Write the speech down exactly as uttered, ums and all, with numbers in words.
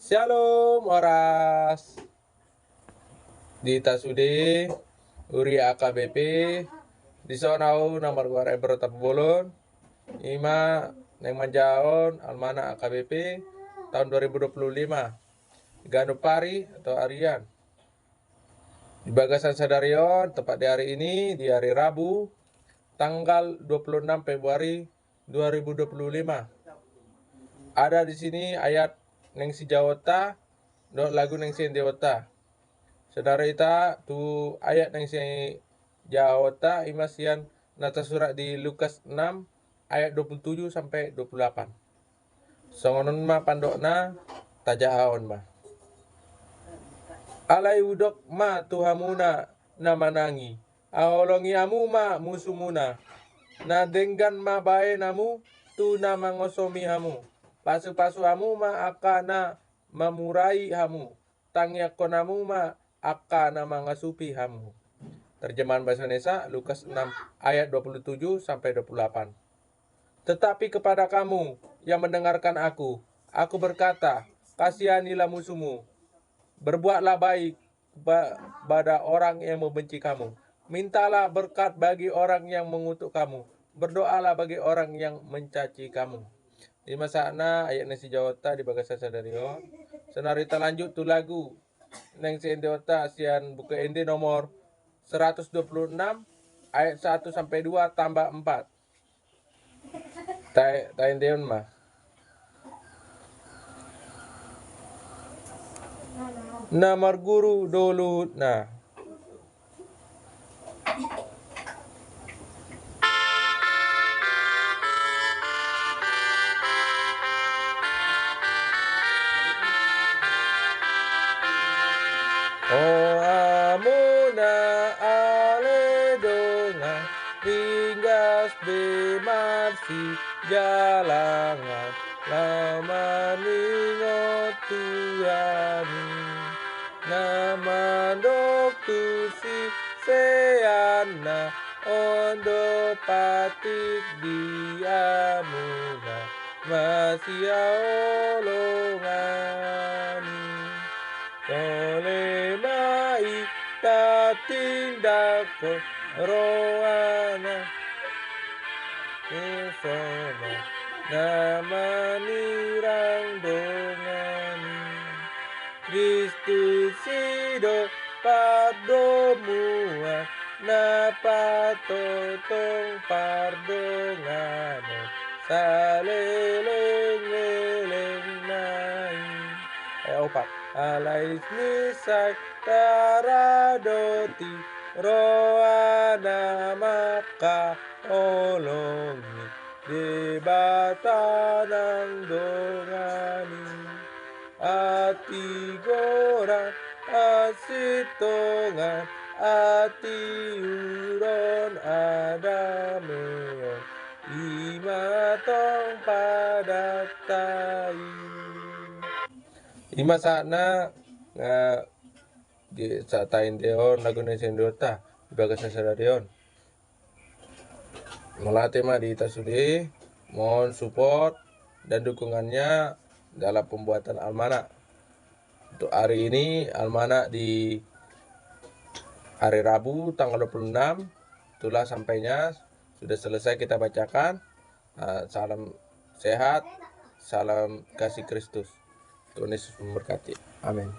Shalom, horas. Di hita sude, huria A K B P, dison ahu na margoar Ebert Tampubolon, ima naeng manjahahon almanak A K B P tahun dua ribu dua puluh lima, ganup ari atau harian. Di bagasan sadari on, tepat di hari ini, di hari Rabu, tanggal dua puluh enam Februari dua ribu dua puluh lima. Ada di sini ayat naeng sijahaonta dohot lagu naeng siendeonta. Saudara, hita tu ayat naeng sijahaonta, ima sian na tarsurat di Lukas enam ayat dua puluh tujuh sampai dua puluh delapan. Songon on ma pandokna, tajahahon ma. Alai hudok ma tu hamuna na manangi, haholongi hamu ma musumuna. Na denggan ma bahen hamu tu na mangosomi hamu. Pasupasu hamu ma angka na mamurai hamu. Tangiangkon hamu ma angka na mangasupi hamu. Terjemahan bahasa Indonesia, Lukas enam ayat dua puluh tujuh sampai dua puluh delapan. Tetapi kepada kamu yang mendengarkan aku, aku berkata, kasihanilah musuhmu, berbuatlah baik ba-, pada orang yang membenci kamu, mintalah berkat bagi orang yang mengutuk kamu, berdoalah bagi orang yang mencaci kamu. Ima sahatna ayat na sijahaonta di bagasan sadari on. Sonari talanjut tu lagu naeng siendeonta sian Buku Ende nomor seratus dua puluh enam ayat satu sampai dua tambah empat. Ta-, taendehon ma. Na marguru do luhutna. O hamuna ale dongan, ringgas be marsijalangan, na maningot tu hami. Na mandok tu siseanna, on do patik di hamuna masihaholongan i. Tole ma i tatindanghon rohana. Esa ma na manirang dongan i. Kristus i do pardomuan, na patotong pardonganon saleleng-lelengna i. Ayat opat. Alai ni sai taradoti rohana mangkaholongi Debata nang dongan i. Atik goran, hasintongan, hatiuron, hadameon, i ma tong padanta i. I ma sahatna, eh, di sahat taendehon lagu na siendeonta di bagasan sadari on. Mauliate ma di hita sude, mohon support dan dukungannya dalam pembuatan almanak. Untuk hari ini, almanak di hari Rabu, tanggal dua puluh enam, itulah sampainya, sudah selesai kita bacakan. Ah, salam sehat, salam kasih Kristus. Tuhan Yesus memberkati. Amin.